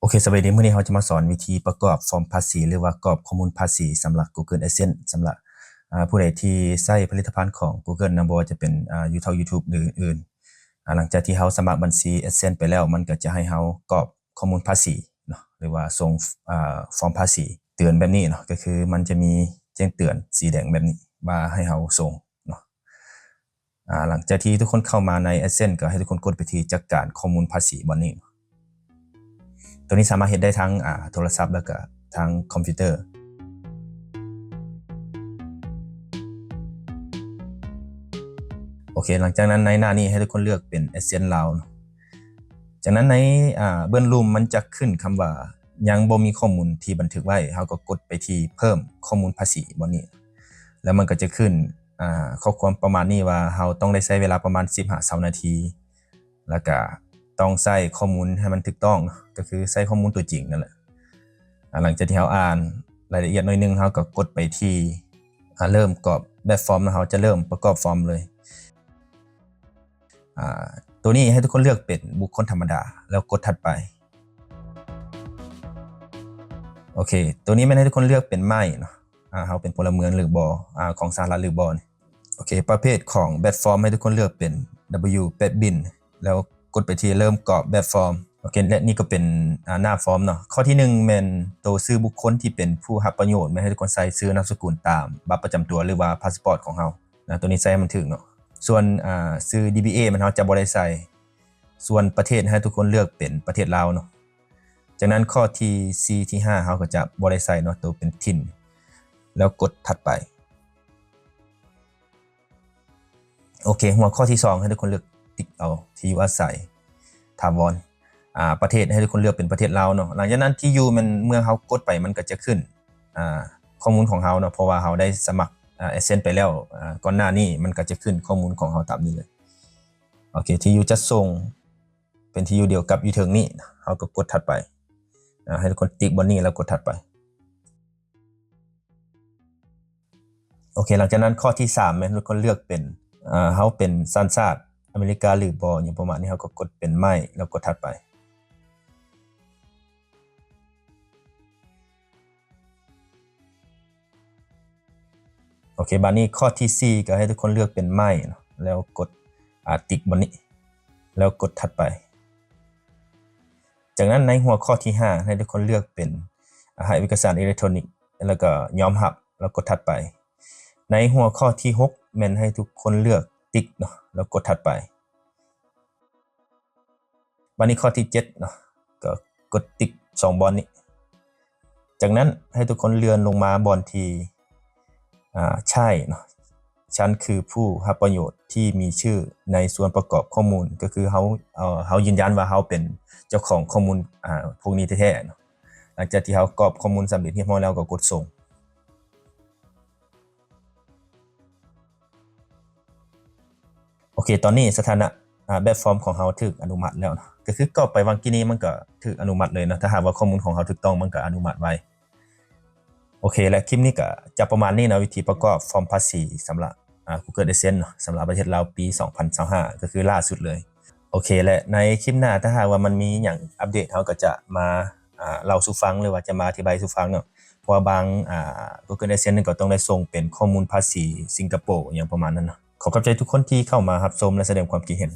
ໂອເຄ ສະບາຍດີ ມື້ນີ້ເຮົາຈະມາສອນວິທີປະກອບຟອມພາສີ ຫຼືວ່າກອບຂໍ້ມູນພາສີສຳລັບ Google AdSense ສຳລັບ ອາ ຜູ້ໃດທີ່ໃຊ້ຜະລິດຕະພັນຂອງ Google ນະ ບໍ່ວ່າຈະເປັນ ອາ YouTube YouTube ຫຼືອື່ນໆ. ອາ ຫຼັງຈາກທີ່ເຮົາສະໝັກບັນຊີ AdSense ໄປແລ້ວ ມັນກໍຈະໃຫ້ເຮົາກອບຂໍ້ມູນພາສີເນາະ ຫຼືວ່າສົ່ງ ອາ ຟອມພາສີເຕືອນແບບນີ້ເນາະ ກໍຄືມັນຈະມີແຈ້ງເຕືອນສີແດງແບບນີ້ວ່າໃຫ້ເຮົາສົ່ງເນາະ. ອາ ຫຼັງຈາກທີ່ທຸກຄົນເຂົ້າມາໃນ AdSense ກໍໃຫ້ທຸກຄົນກົດໄປທີ່ຈັດການຂໍ້ມູນພາສີບ່ອນນີ້. ໂຕນີ້ສາມາດເຮັດໄດ້ທັງ ອາ ໂທລະສັບ ແລ້ວກໍທັງຄອມພິວເຕີ. ໂອເຄ ຫຼັງຈາກນັ້ນໃນໜ້ານີ້ໃຫ້ທຸກຄົນເລືອກເປັນ AdSense ລາວເນາະ. ຈາກນັ້ນໃນ ອາ ເບື້ອງລຸ່ມມັນຈະຂຶ້ນຄຳວ່າ ຍັງບໍ່ມີຂໍ້ມູນທີ່ບັນທຶກໄວ້ ເຮົາກໍກົດໄປທີ່ເພີ່ມຂໍ້ມູນພາສີບ່ອນນີ້ ແລ້ວມັນກໍຈະຂຶ້ນ ອາ ຂໍ້ຄວາມປະມານນີ້ວ່າ ເຮົາຕ້ອງໄດ້ໃຊ້ເວລາປະມານສິບຫາຊາວນາທີ ແລ້ວກະຕ້ອງໃສ່ຂໍ້ມູນໃຫ້ມັນຖືກຕ້ອງເນາະ ກໍຄືໃສ່ຂໍ້ມູນຕົວຈິງນັ້ນແຫຼະ. ອາ ຫຼັງຈາກທີ່ເຮົາອ່ານລາຍລະອຽດໜ້ອຍໜຶ່ງ ເຮົາກໍກົດໄປທີ່ ອາ ເລີ່ມກອບແບບຟອມ ແລ້ວເຮົາຈະເລີ່ມປະກອບຟອມເລີຍ. ອາ ໂຕນີ້ໃຫ້ທຸກຄົນເລືອກເປັນບຸກຄົນທຳມະດາ ແລ້ວກົດຖັດໄປ. ໂອເຄ ໂຕນີ້ແມ່ນໃຫ້ທຸກຄົນເລືອກເປັນໄມ້ເນາະ ອາ ເຮົາເປັນພົນລະເມືອງຫຼືບໍ່ ອາ ຂອງສະຫະລັດຫຼືບໍ່. ໂອເຄ ປະເພດຂອງແບບຟອມໃຫ້ທຸກຄົນເລືອກເປັນ W ແປດບິນ ແລ້ວກົດໄປທີ່ເລີ່ມກອບແບບຟອມ. ໂອເຄ ແລະ ນີ້ກໍເປັນ ອາ ໜ້າຟອມເນາະ. ຂໍ້ທີໜຶ່ງແມ່ນໂຕຊື່ບຸກຄົນທີ່ເປັນຜູ້ຮັບປະໂຫຍດ ແມ່ນໃຫ້ທຸກຄົນໃສ່ຊື່ນາມສະກຸນຕາມບັດປະຈຳຕົວ ຫຼືວ່າພາສປອດຂອງເຮົານະ ໂຕນີ້ໃສ່ໃຫ້ມັນຖືກເນາະ. ສ່ວນ ອາ ຊື່ DBA ແມ່ນເຮົາຈະບໍ່ໄດ້ໃສ່. ສ່ວນປະເທດໃຫ້ທຸກຄົນເລືອກເປັນປະເທດລາວເນາະ. ຈາກນັ້ນຂໍ້ທີສີ່ ທີຫ້າ ເຮົາກໍຈະບໍ່ໄດ້ໃສ່ເນາະ ໂຕເປັນຖິ່ນ ແລ້ວກົດຖັດໄປ. ໂອເຄ ຫົວຂໍ້ທີສອງ ໃຫ້ທຸກຄົນເລືອກຕິກເອົາທີ່ຢູ່ອາໄສຖາວອນ. ອາ ປະເທດໃຫ້ທຸກຄົນເລືອກເປັນປະເທດລາວເນາະ. ຫຼັງຈາກນັ້ນທີ່ຢູ່ແມ່ນເມື່ອເຮົາກົດໄປມັນກໍຈະຂຶ້ນ ອາ ຂໍ້ມູນຂອງເຮົາເນາະ ເພາະວ່າເຮົາໄດ້ສະໝັກ ອາ AdSense ໄປແລ້ວ ອາ ກ່ອນໜ້ານີ້ ມັນກໍຈະຂຶ້ນຂໍ້ມູນຂອງເຮົາຕາມນີ້ເລີຍ. ໂອເຄ ທີ່ຢູ່ຈັດສົ່ງເປັນທີ່ຢູ່ດຽວກັບຢູ່ເທິງນີ້ ເຮົາກໍກົດຖັດໄປ. ອາ ໃຫ້ທຸກຄົນຕິກບ່ອນນີ້ແລ້ວກົດຖັດໄປ. ໂອເຄ ຫຼັງຈາກນັ້ນຂໍ້ທີສາມແມ່ນທຸກຄົນເລືອກເປັນ ອາ ເຮົາເປັນສັນຊາດອາເມລິກາຫຼືບໍ່ ຫຍັງປະມານນີ້ ເຮົາກໍກົດເປັນໄມ້ ແລ້ວກົດຖັດໄປ. ໂອເຄ ບາດນີ້ຂໍ້ທີສີ່ ກໍໃຫ້ທຸກຄົນເລືອກເປັນໄມ້ເນາະ ແລ້ວກົດ ອາ ຕິກບ່ອນນີ້ ແລ້ວກົດຖັດໄປ. ຈາກນັ້ນໃນຫົວຂໍ້ທີຫ້າ ໃຫ້ທຸກຄົນເລືອກເປັນ ອາ ໃຫ້ເອກະສານເອເລັກໂທຣນິກ ແລ້ວກໍຍອມຮັບ ແລ້ວກົດຖັດໄປ. ໃນຫົວຂໍ້ທີຫົກ ແມ່ນໃຫ້ທຸກຄົນເລືອກຕິກເນາະ ແລ້ວກົດຖັດໄປ. ບາດນີ້ຂໍ້ທີເຈັດເນາະ ກໍກົດຕິກສອງບ່ອນນີ້. ຈາກນັ້ນໃຫ້ທຸກຄົນເລື່ອນລົງມາບ່ອນທີ່ ອາ ໃຊ້ເນາະ ຊັ້ນຄືຜູ້ຮັບປະໂຫຍດທີ່ມີຊື່ໃນສ່ວນປະກອບຂໍ້ມູນ ກໍຄືເຮົາ ເອີ ເຮົາຢືນຢັນວ່າເຮົາເປັນເຈົ້າຂອງຂໍ້ມູນ ອາ ພວກນີ້ແທ້ໆເນາະ. ຫຼັງຈາກທີ່ເຮົາກອກຂໍ້ມູນສຳເລັດຮຽບຮ້ອຍແລ້ວ ກໍກົດສົ່ງ. ໂອເຄ ຕອນນີ້ສະຖານະ ອາ ແບບຟອມຂອງເຮົາຖືກອະນຸມັດແລ້ວເນາະ ກໍຄືກອກໄປຫວ່າງກີ້ນີ້ມັນກໍຖືກອະນຸມັດເລີຍເນາະ. ຖ້າຫາກວ່າຂໍ້ມູນຂອງເຮົາຖືກຕ້ອງ ມັນກໍອະນຸມັດໄວ. ໂອເຄ ແລະ ຄລິບນີ້ກໍຈະປະມານນີ້ເນາະ ວິທີປະກອບຟອມພາສີສຳລັບ ອາ Google AdSense ເນາະ ສຳລັບປະເທດລາວປີສອງພັນຊາວຫ້າ ກໍຄືລ່າສຸດເລີຍ. ໂອເຄ ແລະ ໃນຄລິບໜ້າ ຖ້າຫາກວ່າມັນມີຫຍັງອັບເດດ ເຮົາກໍຈະມາ ອາ ເລົ່າສູ່ຟັງ ຫຼືວ່າຈະມາອະທິບາຍສູ່ຟັງເນາະ ເພາະວ່າບາງ ອາ Google AdSense ນີ້ກໍຕ້ອງໄດ້ສົ່ງເປັນຂໍ້ມູນພາສີສິງກະໂປ ຫຍັງປະມານນັ້ນເນາະ. ຂໍຂອບໃຈທຸກຄົນທີ່ເຂົ້າມາຮັບຊົມ ແລະ ສະແດງຄວາມຄິດເຫັນ.